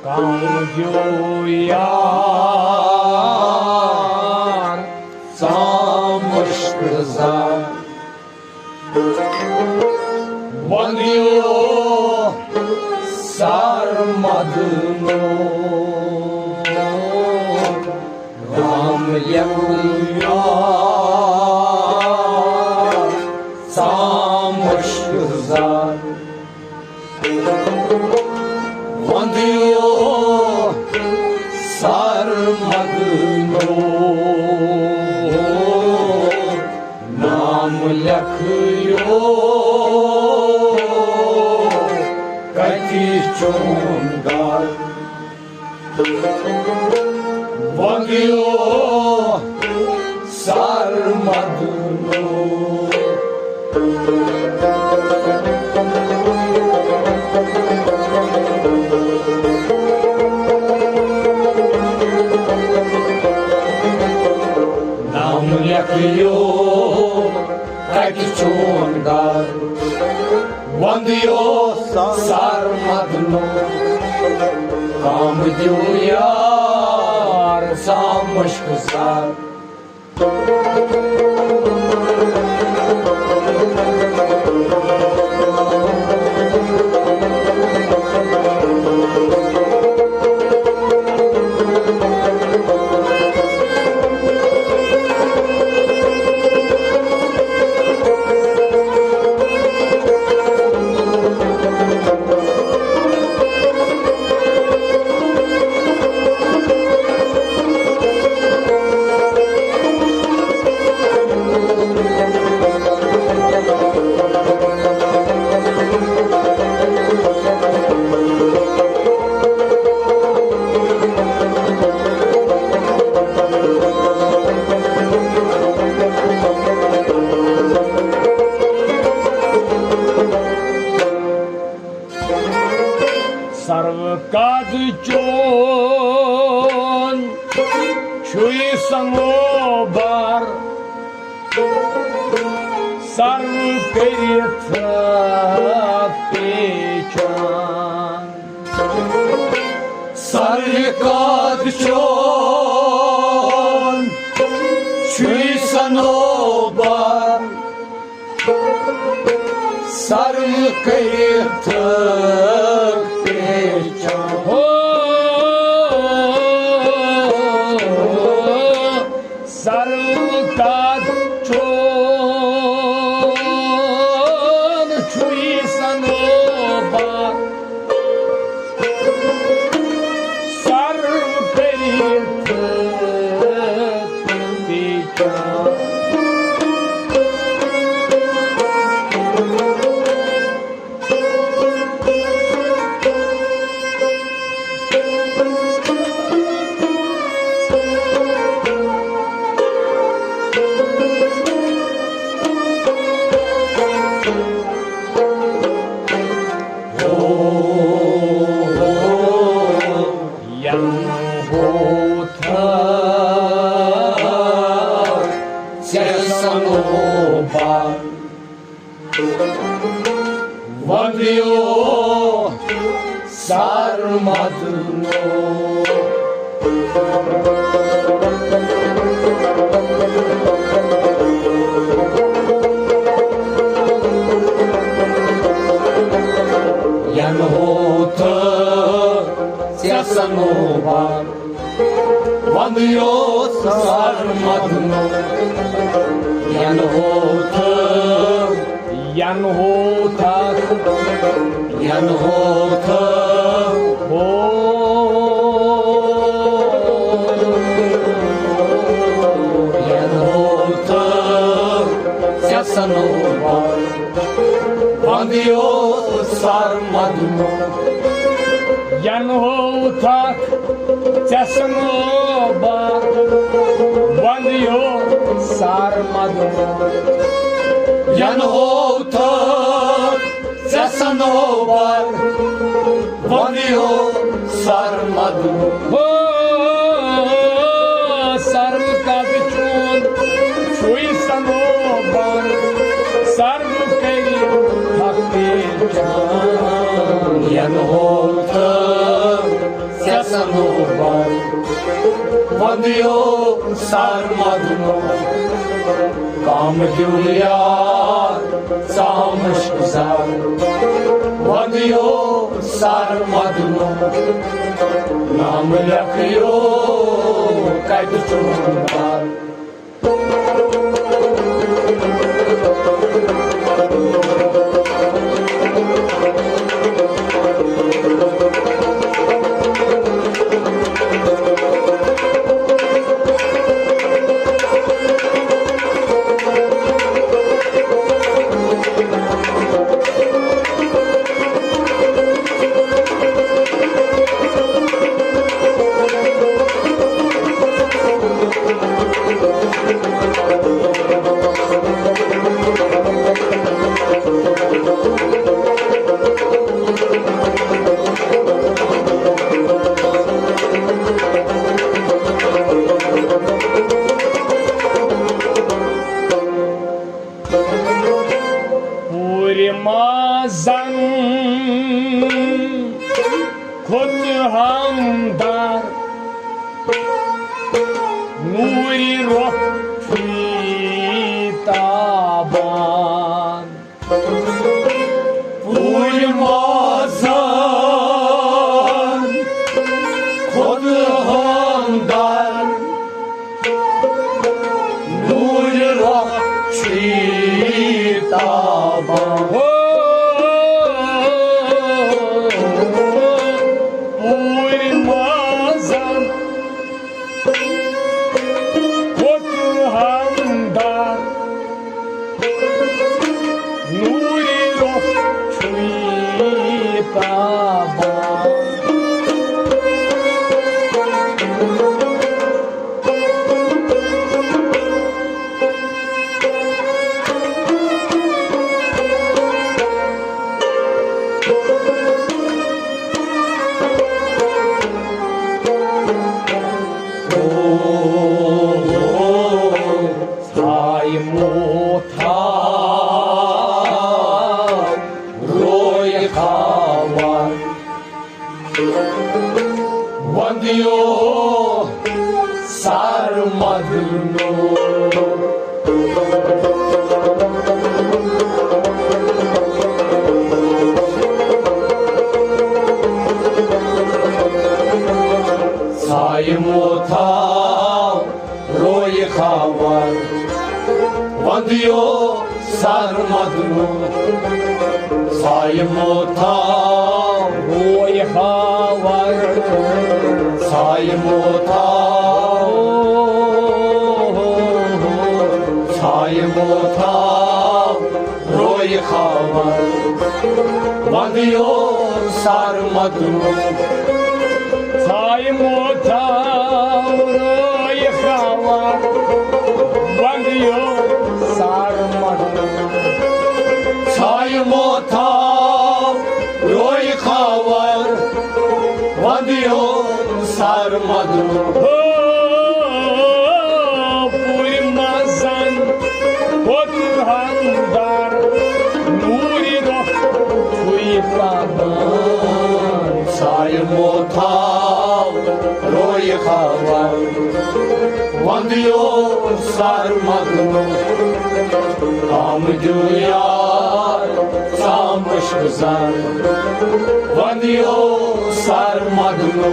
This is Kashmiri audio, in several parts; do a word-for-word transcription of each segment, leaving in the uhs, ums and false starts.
کم دیو یار سام مشک زار، وندیو سر مدنو، رام یار سام مشک زار۔ وندیو سر مدنو، نام لیکھیو کتی چون گھر۔ وندیو سر مدنو۔ نام لیکھیو کتہِ چون در، وندیو سر مدنو۔ کم دیو یار سام مشک زار۔ سرو قد چون چھُے سنوبر، سرو کٔرِتھ پیچان۔ سرو قد چون چھُے سنوبر، سرو کٔرِتھ پیچان۔ ہو، سرو قد چون چھُے سنوبر، سرو کٔرِتھ پیچان۔ ین ہوتھ ژےٚ سنوبر، وندیو سر مدنو۔ ین ہوتھ ژےٚ سنوبر، وندیو سر مدنو۔ ین ہوتھ، ین ہوتھ، ین ہوتھ، ہو، ین ہوتھ ژےٚ سنوبر، وندیو سر مدنو۔ ین ہوتھ ژےٚ سنوبر، وندیو سر مدنو۔ ین ہوتھ ژےٚ سنوبر، وندیو سر مدنو۔ ہو، سرو قد چون چھُے سنوبر، سرو کٔرِتھ پیچان۔ ین ہوتھ ودیو سر مدنو کام دیو یار سامش گزار۔ ودیو سر مدنو نام لیکھیو کتہِ چون گھر۔ پورِ مازن کھوٚت ہمدار، نوٗرِ رۄخ چھُے تابان۔ پورِ مازن کھوٚت ہمدار، نوٗرِ رۄخ چھُے تابان۔ ہو، پورِ مازن کھوٚت ہمدار، نوٗرِ رۄخ چھُے تابان۔ او، او، ژھایہِ موتھا روے خاوان۔ وندیو سر مدنو۔ سایمو تھاو روی خاور، وندیو سر مدنو۔ سایمو تھاو روی خاور، سایمو تھاو، سایمو تھاو روی خاور، وندیو سر مدنو۔ سایمو تھاو روی خاور، وندیو سر مدنو۔ سایمو تھاو روی خاور، وندیو سر مدنو۔ ہو، پوٗرِ منٛزن کھوٚت ہمدار، نوٗرِ رۄخ چھُے تابان۔ سایمو تھاو روی خاور، وندیو سر مدنو۔ آمدیو یار سامش گزار، وندیو سر مدنو۔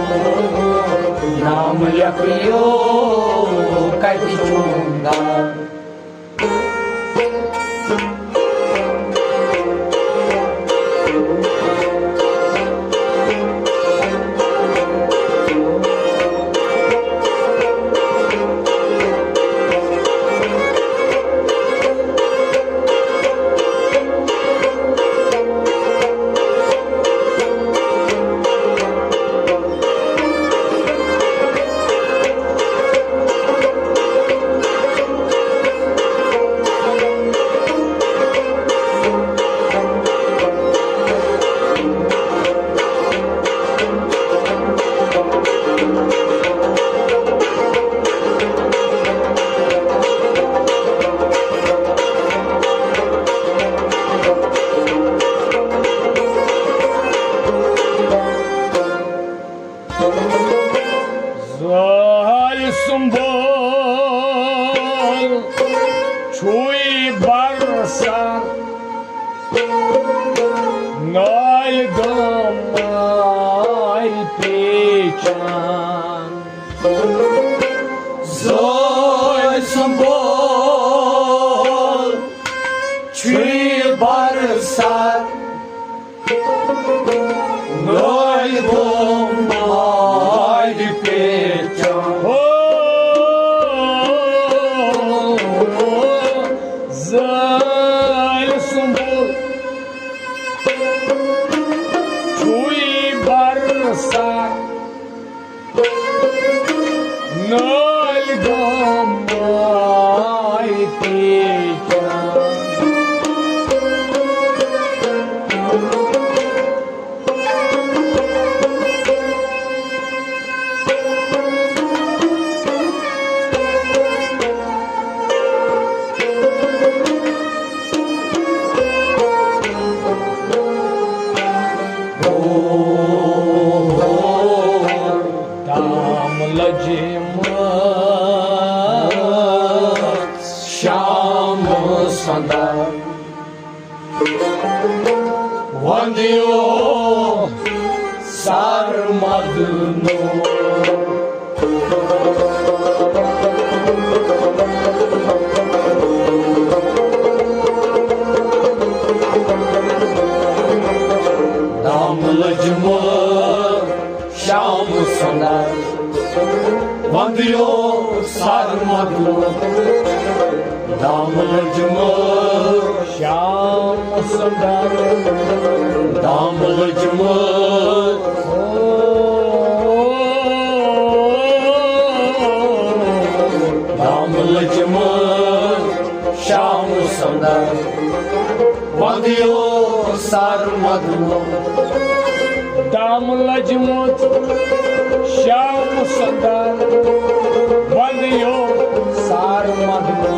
نام لیکھیو کتہِ چون گھر۔ نالہِ گامارِ پیچان۔ زٲلۍ سُنٛد بول چھُے برسر۔ نٲلۍ گوٚو مارِ پیچان۔ ہو، زٲلۍ سُنٛد بول چھُے برسر۔ نٲلۍ گوٚو مارِ پیچان۔ دام لٔجمٕژ شام سنٛدر۔ وندیو سر مدنو۔ دام لٔجمٕژ شام سنٛدر۔ وندیو سر مدنو۔ دام لٔجمٕژ شام سنٛدر۔ دام لٔجمٕژ۔ دام لٔجمٕژ شام سنٛدر۔ وندیو سر مدنو۔ دام لٔجمٕژ شام سنٛدر۔ وندیو سر مدنو۔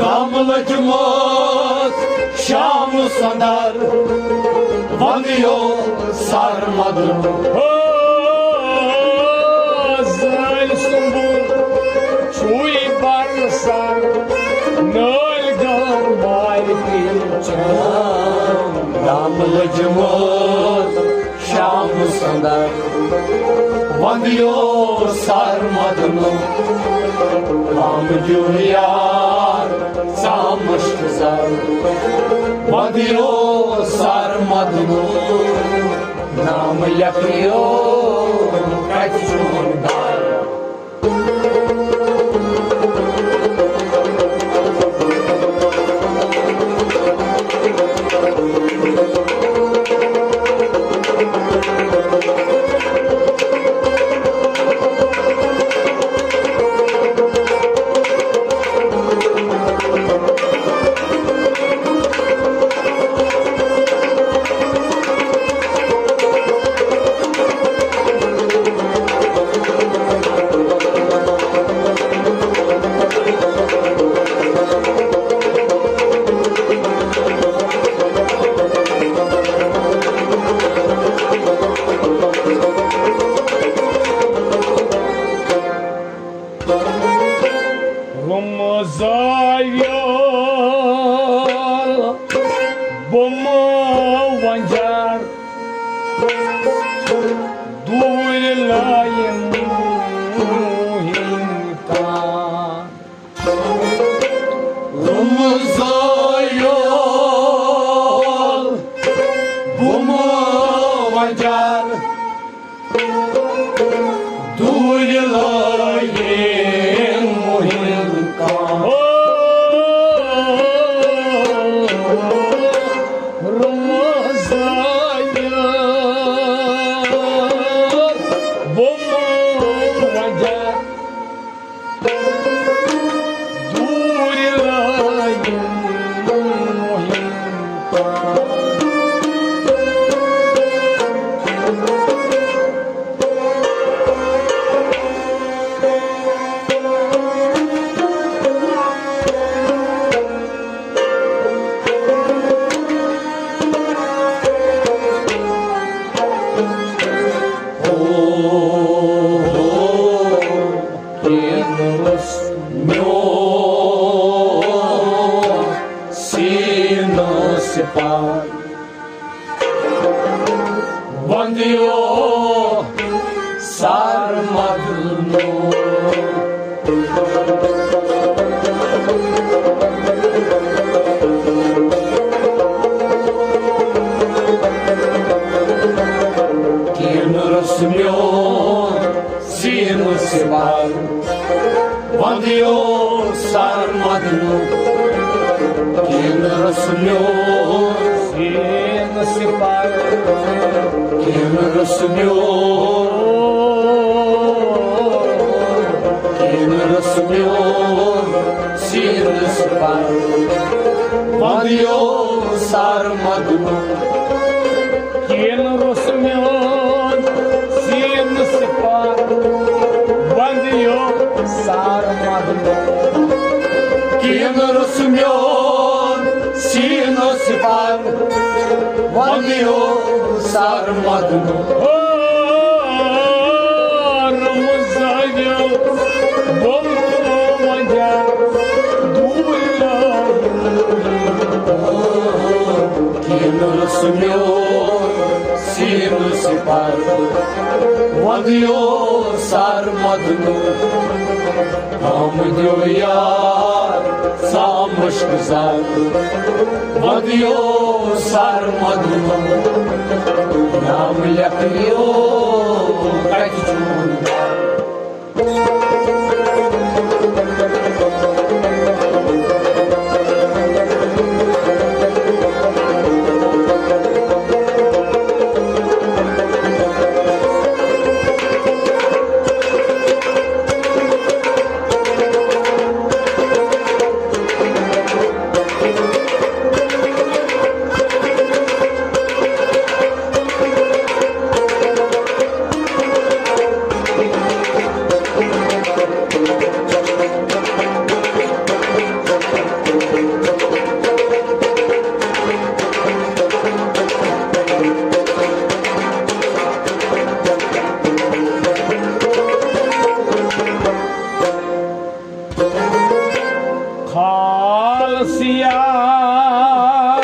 دام لٔجمٕژ شام سنٛدر۔ وندیو سر مدنو۔ ہو، زٲلۍ سُنٛد بول چھُے برسر۔ نٲلۍ گوٚو مارِ پیچان۔ دام لٔجمٕژ شام سنٛدر۔ وندیو سر مدنو۔ دام دیُن یار ژامُت زر۔ وندیو سر مدنو۔ نام لیکھیو کتہِ چون گرٕ۔ روٚمہٕ زٲویُل بوٚمہٕ وۄنجر، دوٗرِ لایِن موٗہِن کان۔ روٚمہٕ زٲویُل بوٚمہٕ وۄنجر، دوٗرِ لٲگِن مُہِم کانٛہہ۔ او، روٚمہٕ زٲویُل بوٚمہٕ وۄنجر، دوٗرِ لٲگِن مُہِم کانٛہہ۔ وندیو سرمدنو۔ کین رسمیو سین سپر وندیو سرمدنو۔ کین رسمیو سین سپر۔ کین رسمیو، کین رسمیو سین سپر وندیو سرمدنو۔ کین رسمیو سین سپر وندیو سرمدنو۔ کین رسمیو سین سپر وندیو سرمدنو۔ او رمضانیو بولو مجا دویا۔ کین رسمیو سین سپر وندیو سرمدنو۔ ہم دیو یار سامش گزار وندیو سرمدنو۔ نام لیکھیو کتہِ چون؟ خال سیاہ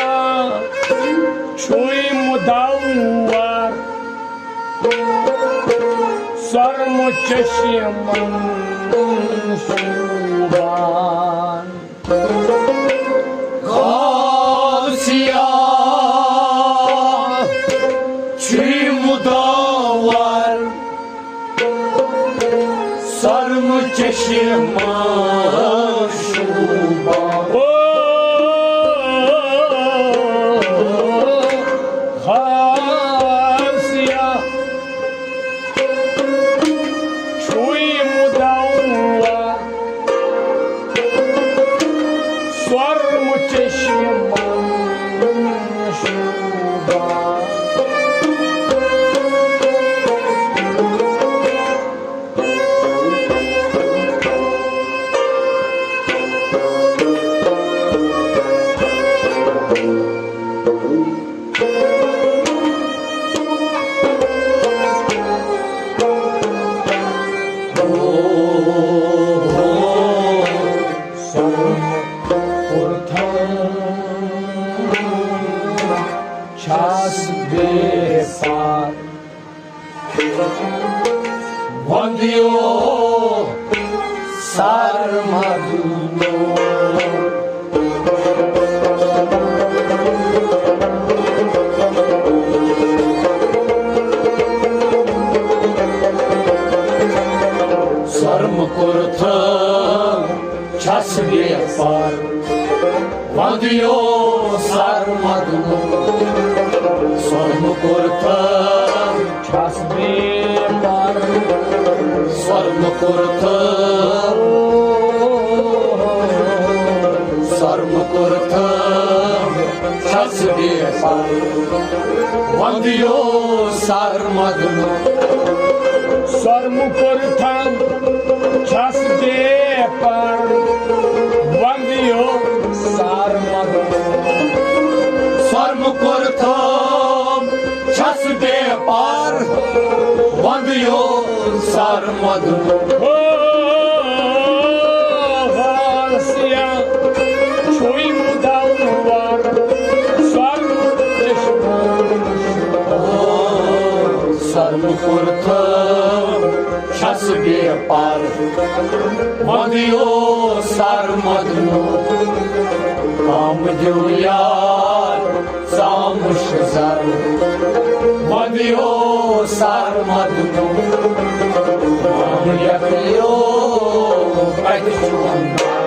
چھُے مُدوار، سۄرمہٕ چشمن شوٗبان۔ خال سیاہ چھُے مُدوار، سۄرمہٕ چشمہ شوٗبان۔ او خال سیاہ چھُے مُدوار، سۄرمہٕ چشمہ شوٗبان۔ سرمہٕ کوٚرتھم چھس بے پار، وندیو سرمدنو۔ سۄرمہٕ کوٚرتھم چھس بے پار، وندیو سرمدنو۔ سۄرمہٕ کوٚرتھم چھس بے پار، سۄرمہٕ کوٚرتھم، سۄرمہٕ کوٚرتھم چھس بے پار، وندیو سرمدنو۔ سۄرمہٕ کوٚرتھم چھس بے پار، وندیو سرمدنو۔ سۄرمہٕ کوٚرتھم چھس بے پار، وندیو سرمدنو۔ او خال سیاہ چھُے مُدوار، سۄرمہٕ پار۔ وندیو سر مدنو، کام دیو یار، سامش زر۔ وندیو سر مدنو، کام یکلیو، کتہ چون در؟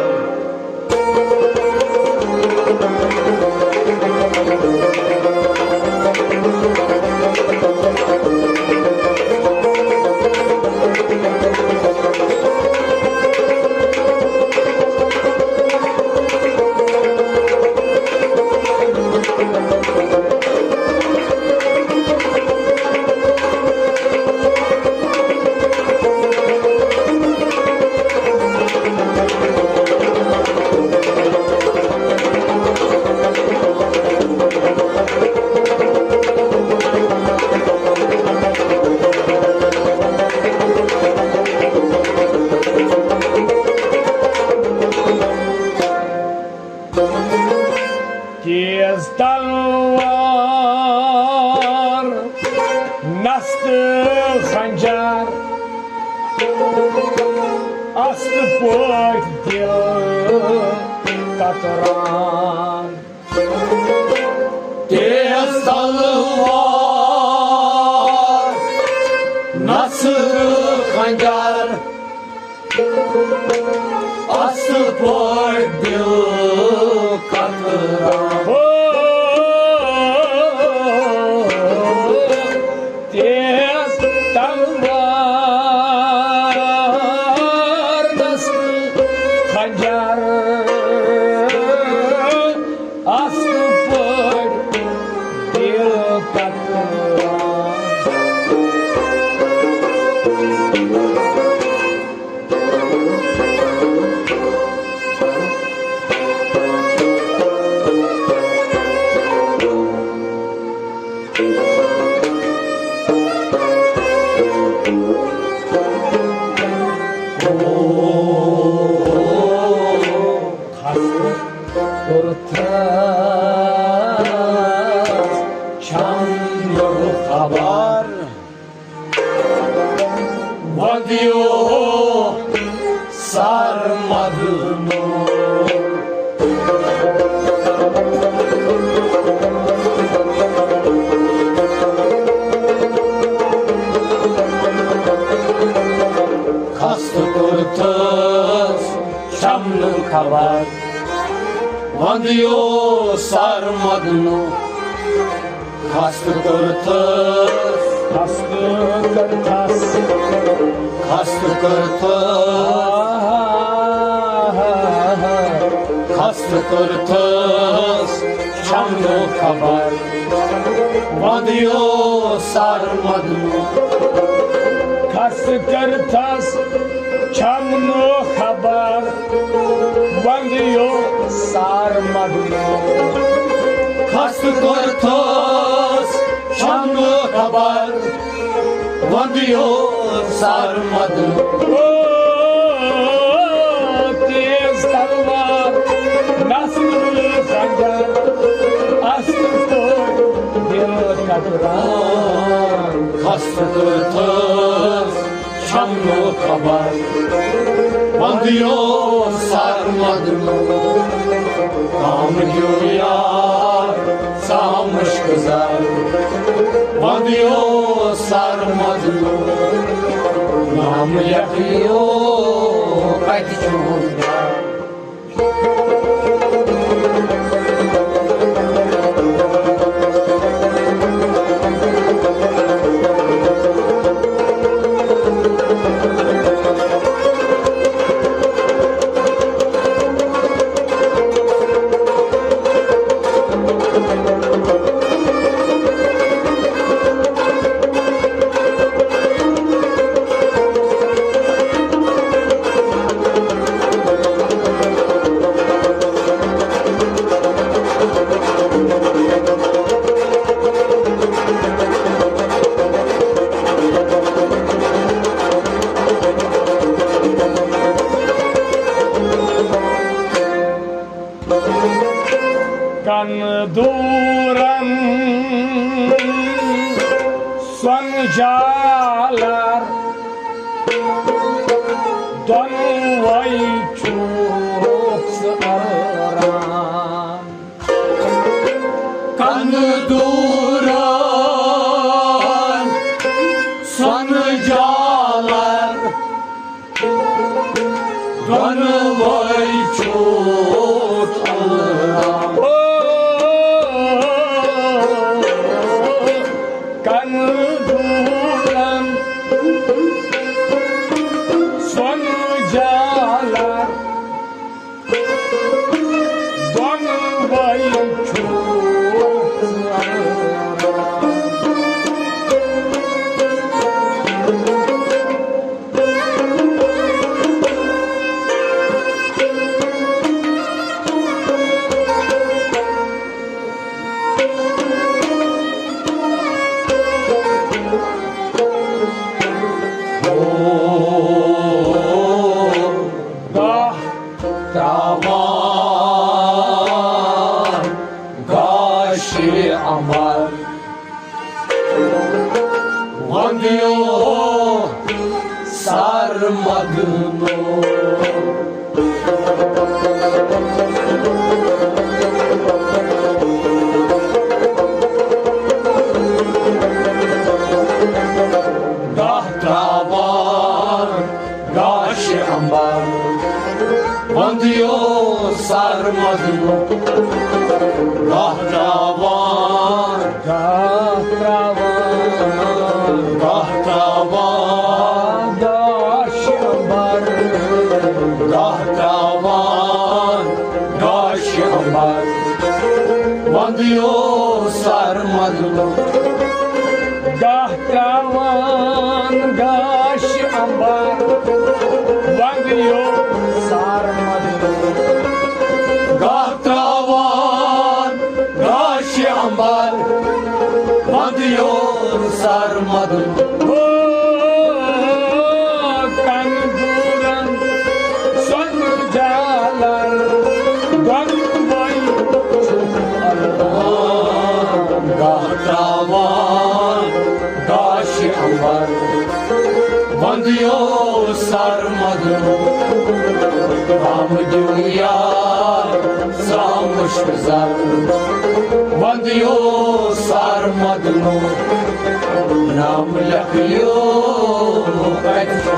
تیز تلوار، نستہٕ خنجر، استہٕ پٲٹھۍ دِل کتران۔ تیز تلوار، نستہٕ خنجر، اصل پٲٹھۍ دِل کتران۔ ہو، تیز تلوار، نستہٕ خنجر، اصل پٲٹھۍ دِل کتران۔ کوٚرتھس چھم نہٕ خبر، ودیو سر مدنو۔ خست کوٚرتھس چھم نہٕ خبر، ودیو سر مدنو۔ خست کوٚرتھس، خست کوٚرتھس، خست کوٚرتھس، خست کوٚرتھس، چھم نہٕ خبر، ودیو سر مدنو۔ خست کوٚرتھس، چھم نہٕ خبر، ودیو سر مدنو۔ خست کوٚرتھس، چھم نہٕ خبر، ودیو سر مدنو۔ او تیز تلوار، نستہٕ خنجر، اصل پٲٹھۍ دِل کتران۔ خست کوٚرتھس، چھم نہٕ خبر، ودیو سر مدنو۔ کام دیو یار، سامش گزار، ودیو سر مدنو۔ نام یکلیو، کتہِ چون گھر؟ کن دورن سۄن جالر، کندوٗرن سۄنہٕ جالر دۄنوَے چھُ۔ گاہ تراوان گاشہِ امبر، وندیو سر مدنو۔ گاہ تراوان گاشہِ امبر، وندیو سر مدنو۔ گاہ تراوان، گاہ تراوان، گاہ تراوان، گاش امبر، گاہ تراوان گاش امبر، وندیو سر مدنو۔ گاہ تراوان گاش امبر، وندیو سر مدنو۔ گاہ تراوان گاش امبر، وندیو سر مدنو۔ او کندوٗرن سۄنہٕ جالر دۄنوَے چھُ۔ گاہ تراوان گاش امبر، وندیو سر مدنو۔ رام دنیا سامش زر، وندیو سر مدنو۔ نام لیکھیو کتہِ چھُ؟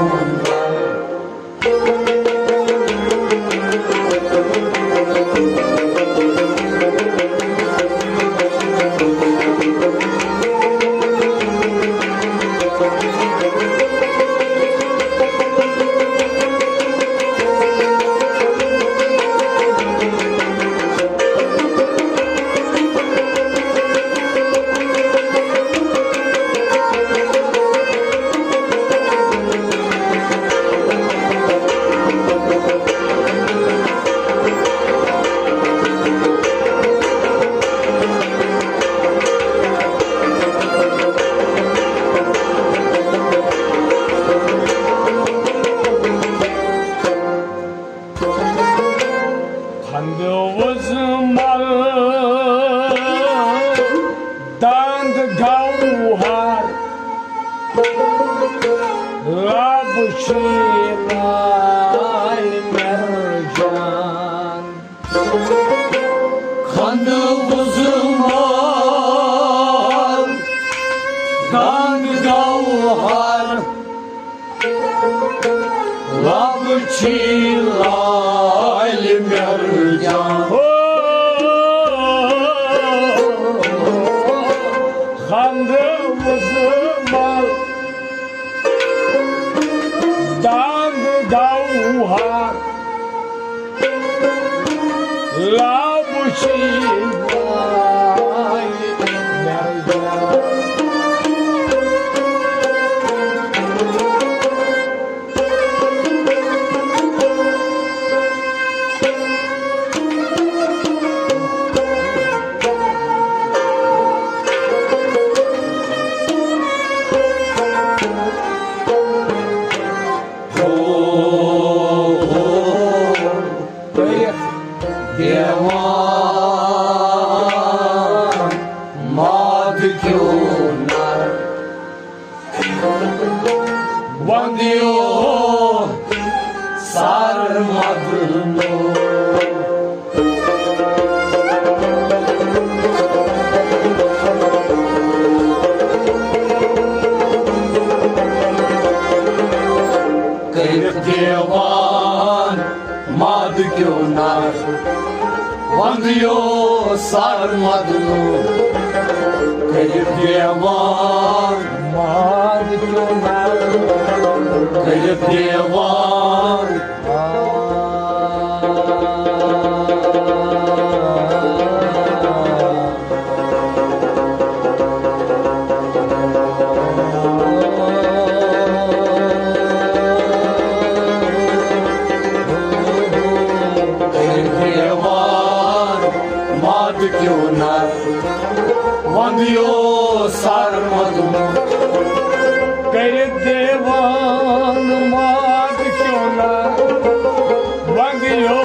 خندٕ وُزمل دنٛد گوہر، لب چھِ لال مرجان۔ خندٕ وُزمل دنٛد گوہر، لب چھی لال مرجان۔ او خندٕ وُزمل دنٛد گوہر، لب چھی لال مرجان۔ ہو، ہو، کٔرِتھ دیوان ماد کیو نر۔ وندیو سر مدنو۔ کٔرِتھ دیوان ماد کیو نر، وندیو سر مدنو۔ کٔرِتھ دیوان کیوں نہ وندیو سر مدنو۔ کٔرِتھ دیوان مات کیوں نہ وندیو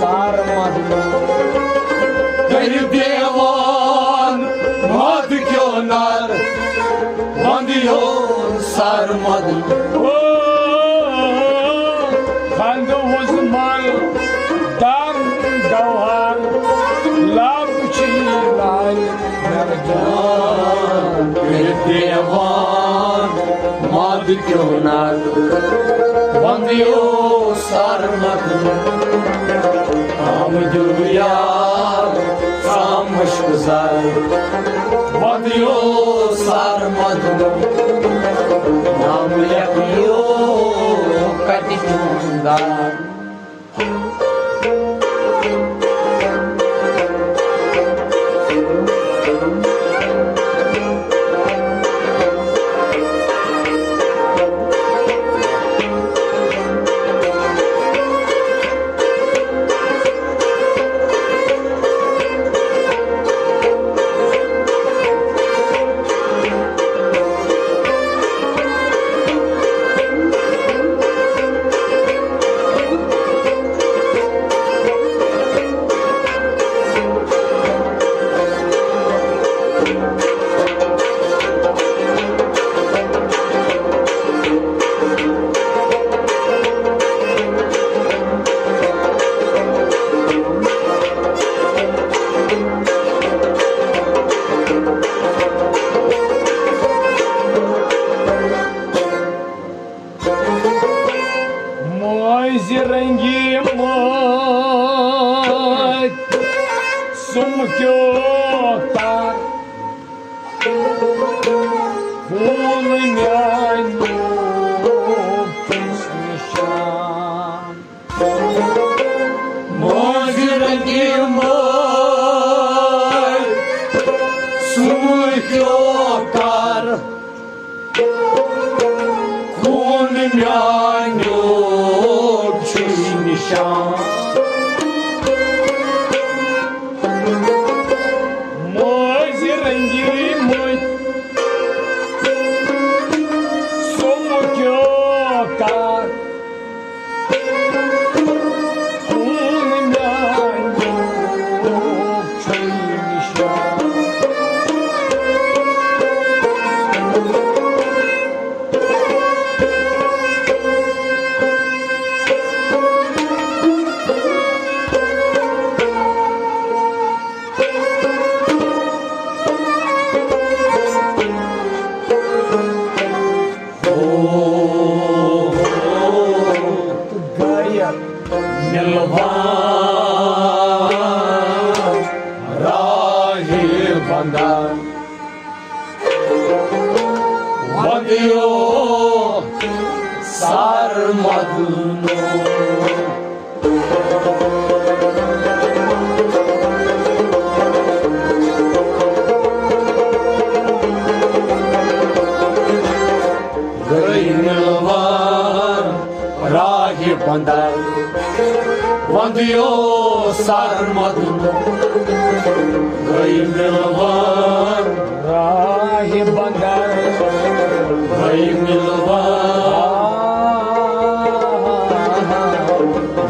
سر مدنو۔ کٔرِتھ دیوان مات کیوں نہ وندیو سر مدنو۔ او، خندوس مل دم گوہر لب چھی لال مرجان۔ پھر دیوان مد کیوں نہ وندیو سر مدنو۔ ہم دنیا سامش گزار وندیو سر مدنو۔ نام لیکھیو کتہِ چون دار۔ مٲنٛزِ رنٛگی مٲدۍ سُمکیو تر، خوٗن میٛانیُک چھُس نِشان۔ مٲنٛزِ رنٛگی مٲدۍ سُمکیو تر، خوٗن میٛانیُک چھُے نِشان۔ مٲنٛزِ رنٛگی مٲدۍ سُمکیو تر، مِلوان راہہِ بندر ودیو سر مدنو۔ گٔے مِلوان راہہِ بندر ودیو سر مدنو۔ گٔے مِلوان راہہِ بندر گٔے مِلوان،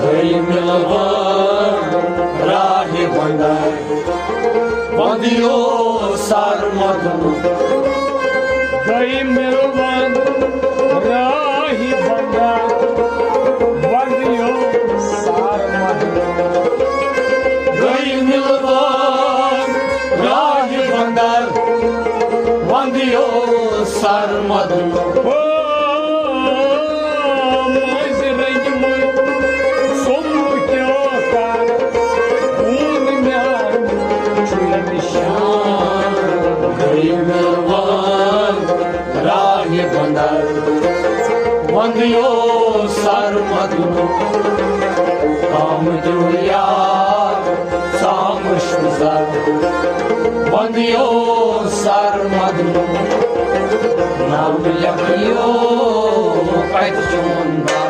گٔے مِلوان راہہِ بندر ودیو سر مدنو۔ گٔے مِلوان راہہِ بندر ودیو سر مدنو۔ گٔے مِلوان راہہِ بندر ودیو سر مدنو۔ او، مٔنٛزۍ رٔنٛگۍ مٔنٛزۍ سوٚمہٕ کیٛاہ کر، خوٗن میٛانہِ چھُے نِشان۔ گٔے مِلوان راہہِ بندر ودیو سر مدنو۔ کم دیو یار سامش گزر ودیو سر مدنو۔ نام لیکھیو کتہِ چون دار۔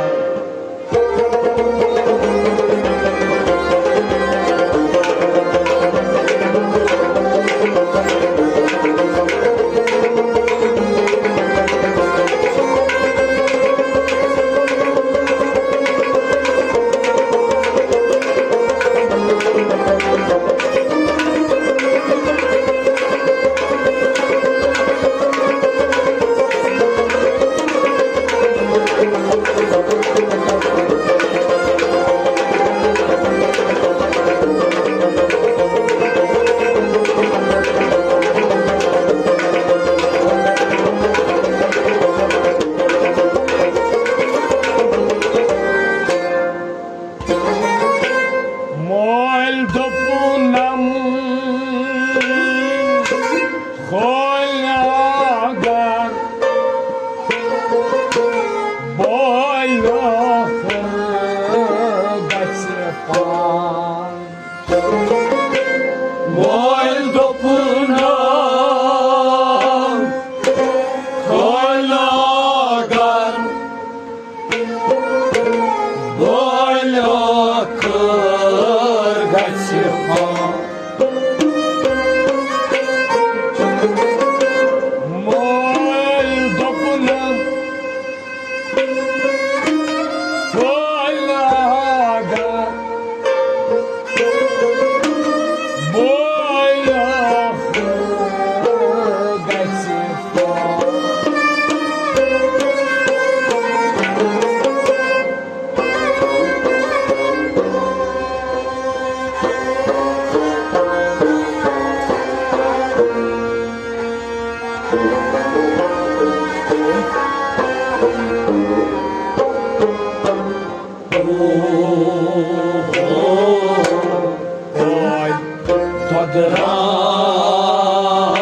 دۄدران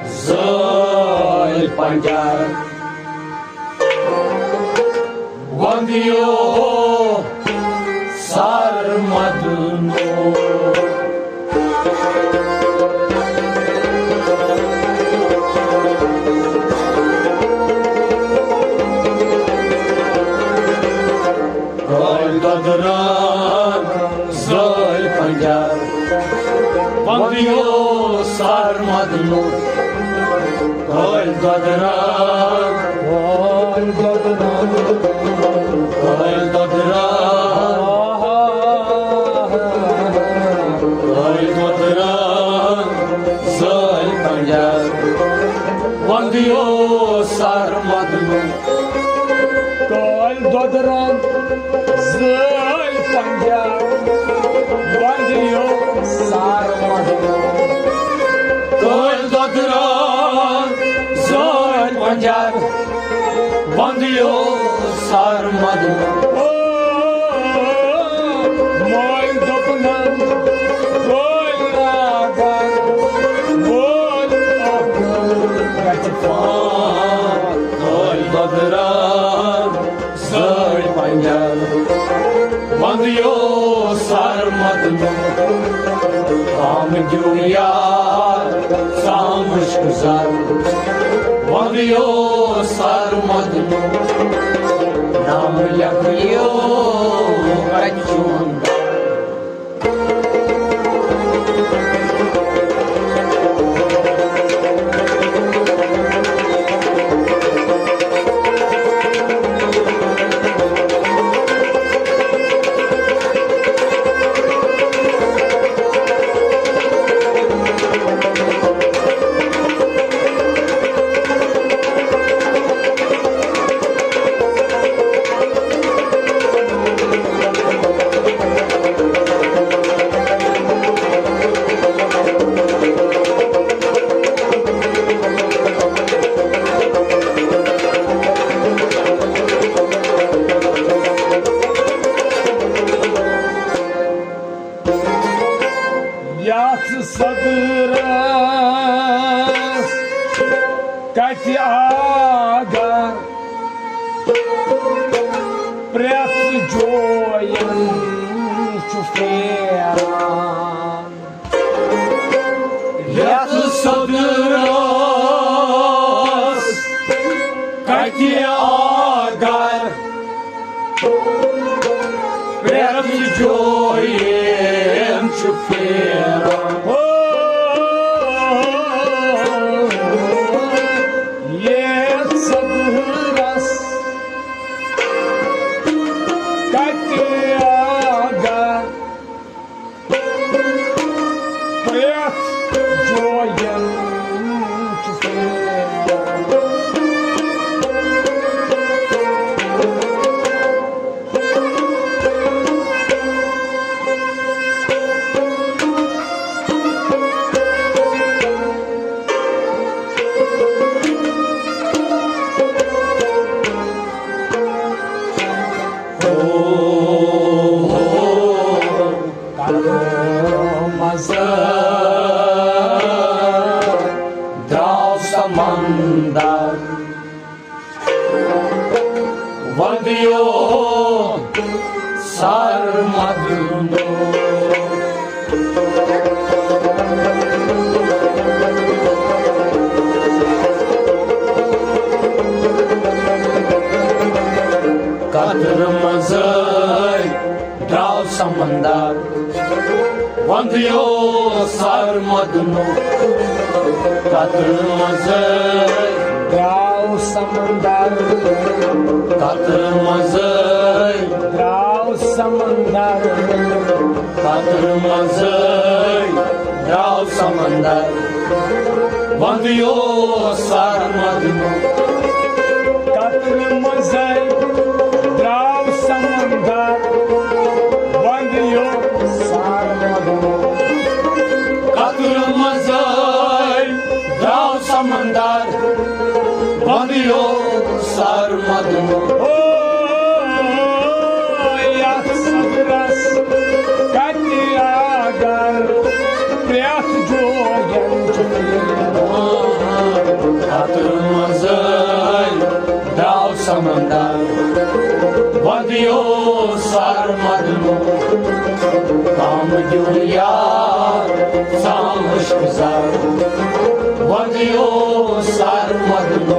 زٲلۍ پنجر وندیو سرمدنو۔ کٲلۍ دۄدران زٲلۍ پنجر وندیو سرمدنو۔ کٲلۍ دۄدران، کٲلۍ دۄدران، کٲلۍ دۄدران، کٲلۍ دۄدران زٲلۍ پنجر وندیو سرمدنو۔ کٲلۍ دۄدران زٲلۍ پنجر وندیو سرمدنو۔ کٲلۍ دۄدران زٲلۍ پنجر وندیو سرمدنو۔ او، مٲلۍ دوٚپنم، کٲلۍ لاگان وول اکھ گژھِ پان۔ کٲلۍ دۄدران زٲلۍ پنجر وندیو سرمدنو۔ کام دیو یار سامش گزار وندیو سرمدنو۔ نام لیکھیو کچون یتھ صدرس کتہِ آگاہ پرٛٮ۪تھ جوین چھُ پھیران۔ یتھ صدرس کتہِ آگاہ پرٛٮ۪تھ جوین چھُ پھیران۔ ہو، یتھ صدرس کتہِ آگاہ پرٛٮ۪تھ جوین چھُ پھیران۔ ہو، ہو، کرو مزٕ درٛاو سمندر وندیو سرمدنو۔ قطرٕ منٛزٕے درٛاو سمندر وندیو سرمدنو۔ قطرٕ منٛزٕے درٛاو سمندر۔ قطرٕ منٛزٕے درٛاو سمندر۔ قطرٕ منٛزٕے درٛاو سمندر وندیو سرمدنو۔ قطرٕ منٛزٕے درٛاو سمندر وندیو سرمدنو۔ قطرٕ منٛزٕے درٛاو سمندر، وندیو سر مدنو۔ او، یتھ صبرس کتہِ اگر پرٛٮ۪تھ جوین چھُ۔ اتھ منٛزے درٛاو سمندر، وندیو سر مدنو۔ کم دیو یار، سامش گزار، وندیو سر مدنو۔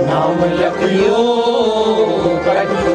نام لیکھیو کتہِ۔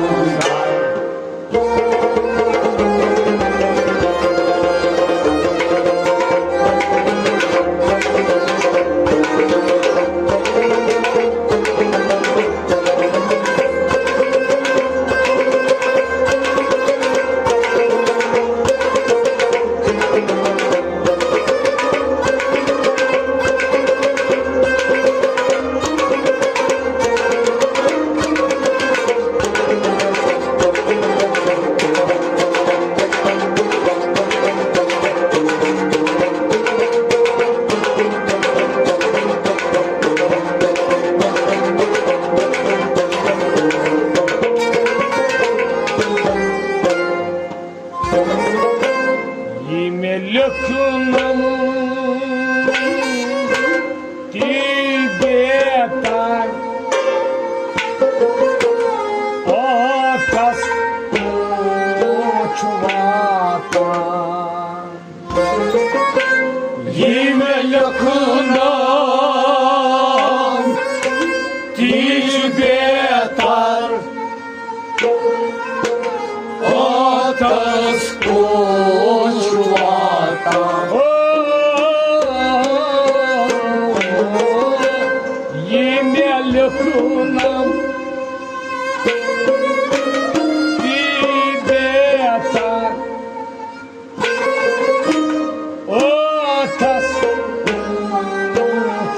یہِ مےٚ لیوٚکھنم تی بیتر، ٲٹھس کوچ واتان۔ یہِ مےٚ لیوٚکھنم تی بیتر، ٲٹھس کوچ واتان۔ یہِ مےٚ لیوٚکھنم تی بیتر، ٲٹھس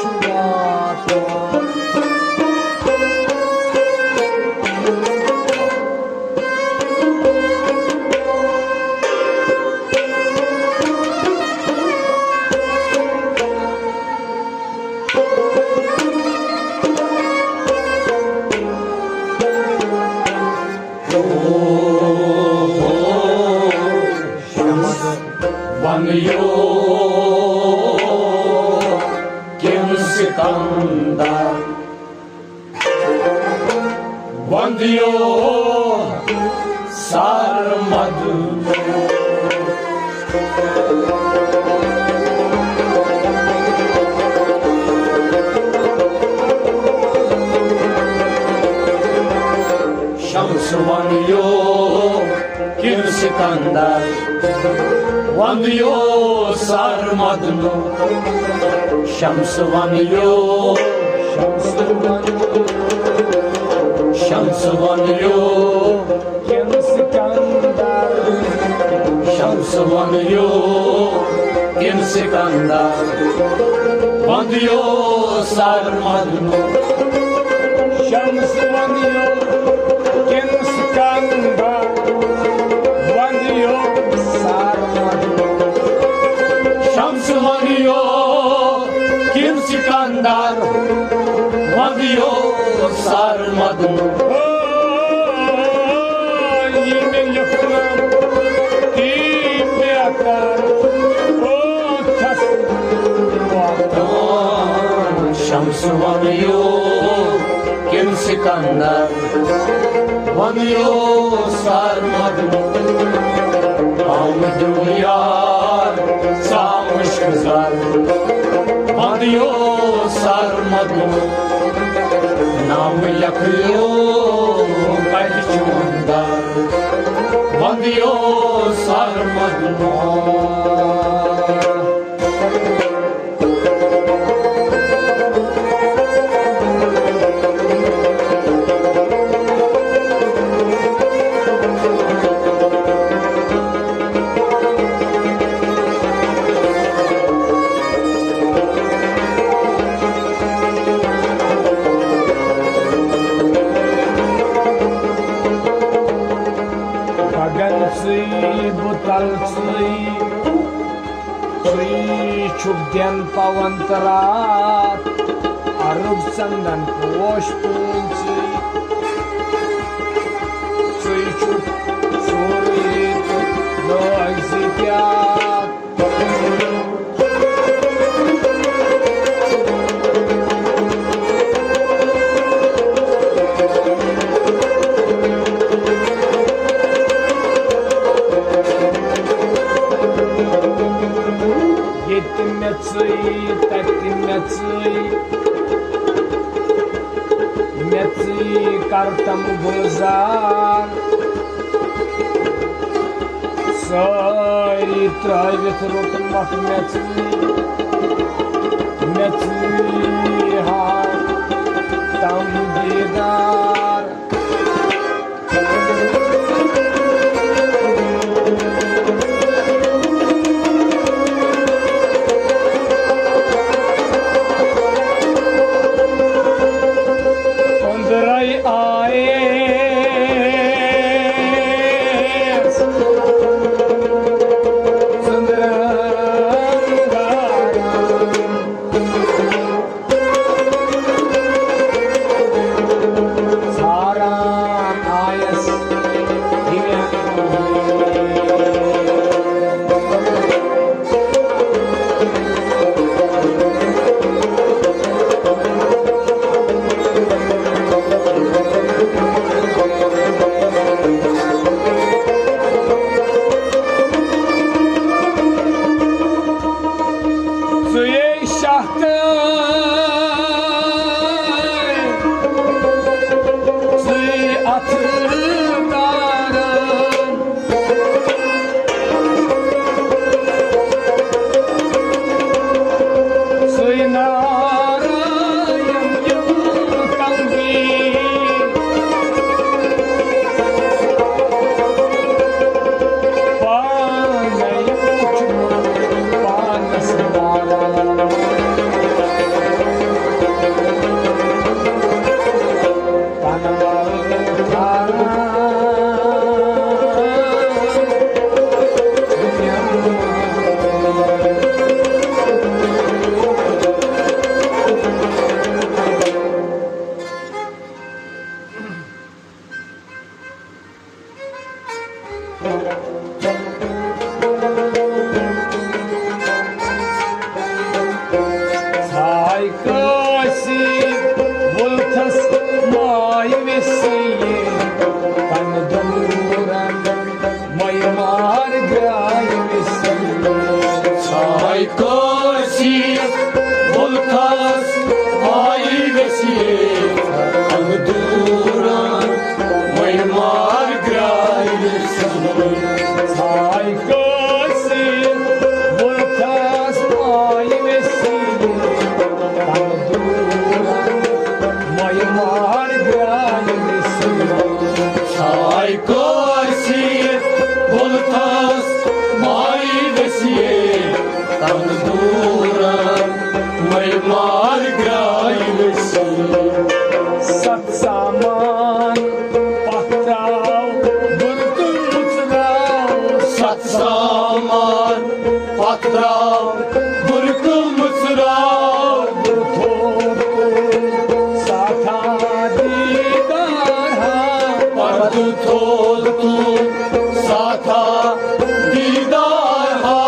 چھُ واتان۔ شمس ونیو کِن سکندر، وندیو سرمد۔ شمس ونیو کِن سکندر، وندیو سرمدنو۔ شمس ونیو، شمس ونیو، شمس ونیو کِن سکندر۔ شمس ونیو کِن سکندر، وندیو سرمدنو۔ شمس ونیو کِن سکندر، وندیو سرمدنو۔ شمس ونیو کِن سکندر، وندیو سرمدنو۔ او، یہِ مےٚ لیوٚکھنم تی بیتر، او، چھس واتان۔ شمس ونیو کِن سکندر، ونیو سرمدنو۔ آمدیو یار، ژامُش گُزار، وندیو سرمدنو۔ نام لیکھیو کتہِ چون در، وندیو سرمدنو۔ گگن ژٕے بُتل ژٕے، پاوَن تہٕ راتھ، عرب چندن پوش پٲنۍ ژٕے۔ ژٕے چھُکھ سورُے تہٕ لٲگۍ زِ کیٛاہ۔ ییٚتہِ مےٚ ژٕے، تَتہِ مےٚ ژٕے، مےٚ ژٕے کَرتَم گُلزار۔ سٲری ترٲوِتھ روٚٹمَکھ مےٚ ژٕے، مےٚ ژٕے ہاو تَم دیٖدار۔ أنٛدرَے آیس ژٔنٛدرَن گاران۔ ژھاران آیس یِمن۔ ژٕے شاہ تہٕ ژٕے اَتھٕ کاران۔ ژٕے نارایَن یِم کَلبی۔ پانَے وُچھمُت پانَس ناران۔ ژھاے کٲسی وُلتھس ماے ویسی، تن دورن مے مار گراے ویسی۔ ژھاے کٲسی وُلتھس ماے ویسی، تن دورن مے مار گراے ویسی۔ ژھاے کٲسی وُلتھس ماے ویسی، تن دورن مے مار گراے ویسی۔ ژھاے کٲسی وُلتھس ماے ویسی، تن دورن مے مار گراے ویسی۔ ستھ سامان پتھ تراو، بُرکہٕ مُژراو۔ ستھ سامان پتھ تراو، بُرکہٕ مُژراو۔ تھوٚد تُل ساتھا دیٖدار ہا۔ پردٕ تھوٚد تُل ساتھا دیٖدار ہا۔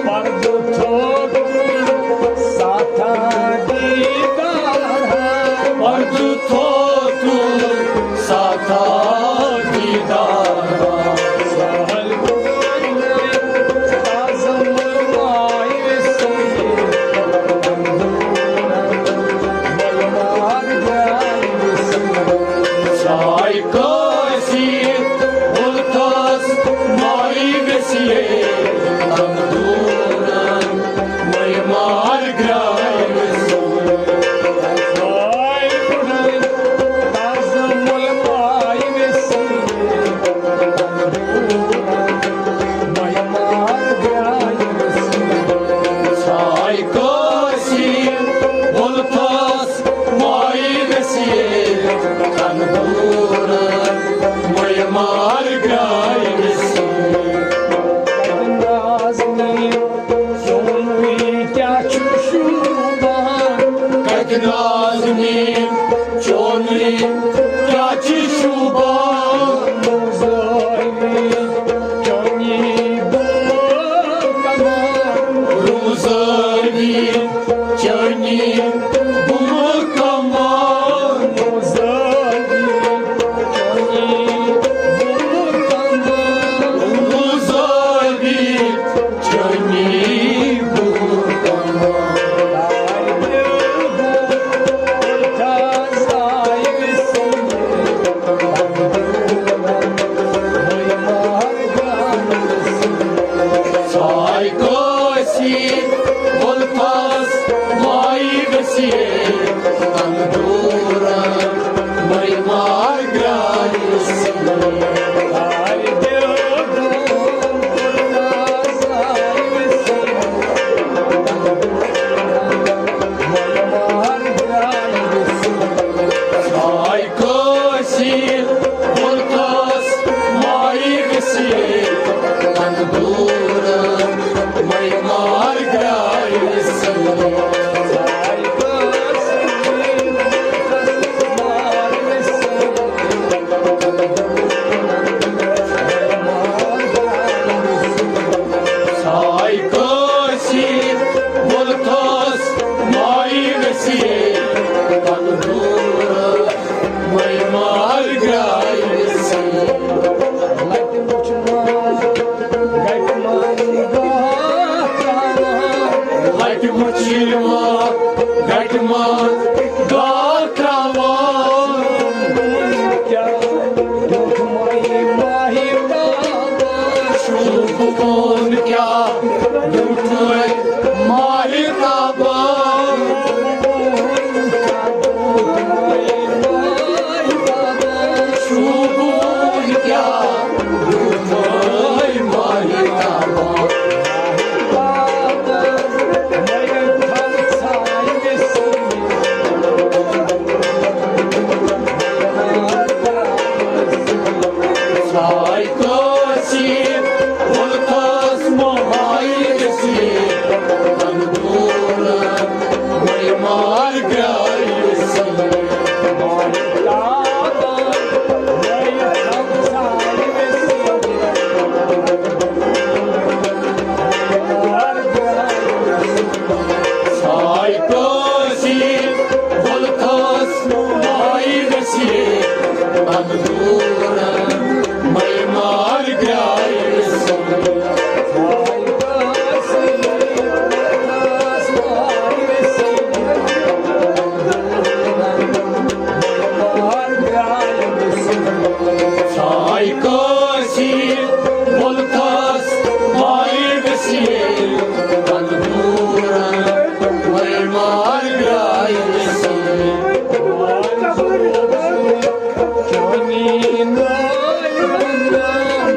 پردٕ تھوٚد تُل ساتھا دیٖدار رازنی چونی کیا چی شوبان؟ روزاوی چونی بوما کمان، روزاوی چونی بوما کمان، روزاوی چونی بوما کمان، روزاوی چونی بوما کمان. سایکوسی ولفاس مائی گسی تندورا مئی مار گرائیسی. آی کٲشِر مُلکَس مایہِ گٔژھِتھ تَنہٕ دوٗر، مَے مار گرٛایہِ سۭتۍ۔ ساے کٲشِر مُلکَس مایہِ گٔژھِتھ تَنہٕ دوٗر، مَے مار گرٛایہِ سۭتۍ۔ لَٹہِ مُچھ یِوان گَٹہِ منٛز گاہ ترٛاوان۔ شوٗبہٕ ووٚن کیٛاہ ڈیوٗٹھمَے ماہہِ تابان۔ شوٗبہٕ ووٚن کیٛاہ ڈیوٗٹھمَے ماہہِ تابان۔ ساے کٲشِر مُلکَس مایہِ گٔژھِتھ تَنہٕ دوٗر، مَے مار گرٛایہِ سۭتۍ۔ ساے کٲشِر مُلکَس مایہِ گٔژھِتھ تَنہٕ دوٗر، مَے مار گرٛایہِ سۭتۍ۔ ساے کٲشِر مُلکَس مایہِ گٔژھِتھ تَنہٕ دوٗر، مَے مار گرٛایہِ سۭتۍ۔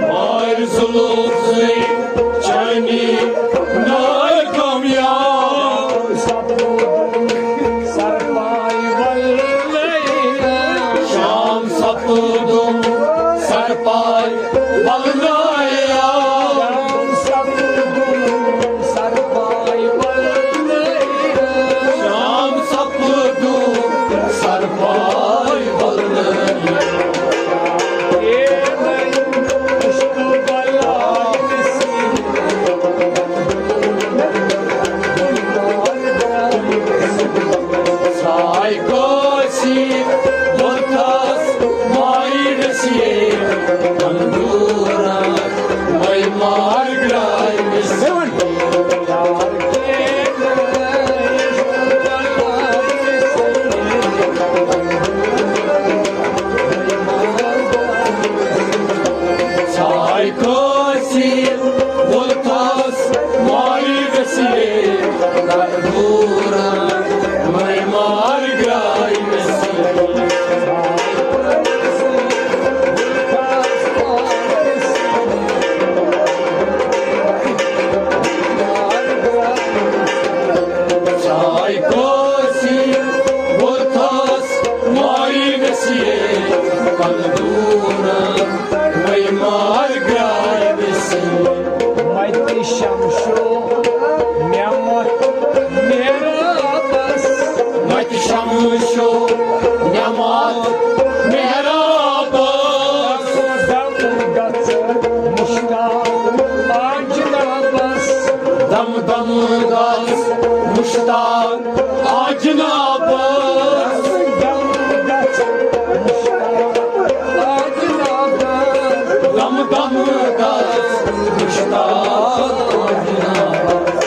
مارِ ظُلُم سۭتۍ چٲنی ناے کامیاب۔ شام سپُدُم سرپاے ولنایا۔ شام سپُدُم سرپاے ولنایا۔ ساے کٲشِر مُلکَس مایہِ گٔژھِتھ تَنہٕ دوٗر، مَے مار گرٛایہِ سۭتۍ۔ ساے کٲشِر مُلکَس مایہِ گٔژھِتھ تَنہٕ دوٗر، مَے مار گرٛایہِ سۭتۍ۔ ساے کٲشِر مُلکَس مایہِ گٔژھِتھ تَنہٕ دوٗر، مَے مار گرٛایہِ سۭتۍ۔ مَتہِ شمشو نعمت میرا بس۔ شمشو نماز محرابس۔ دم گژھ مشتاق آ جنابس۔ دم دم گژھ مشتاق آ جنابس۔ دم گژھ مشتاق آ جنابس۔ دم دم گژھ مشتاق آ جنابس۔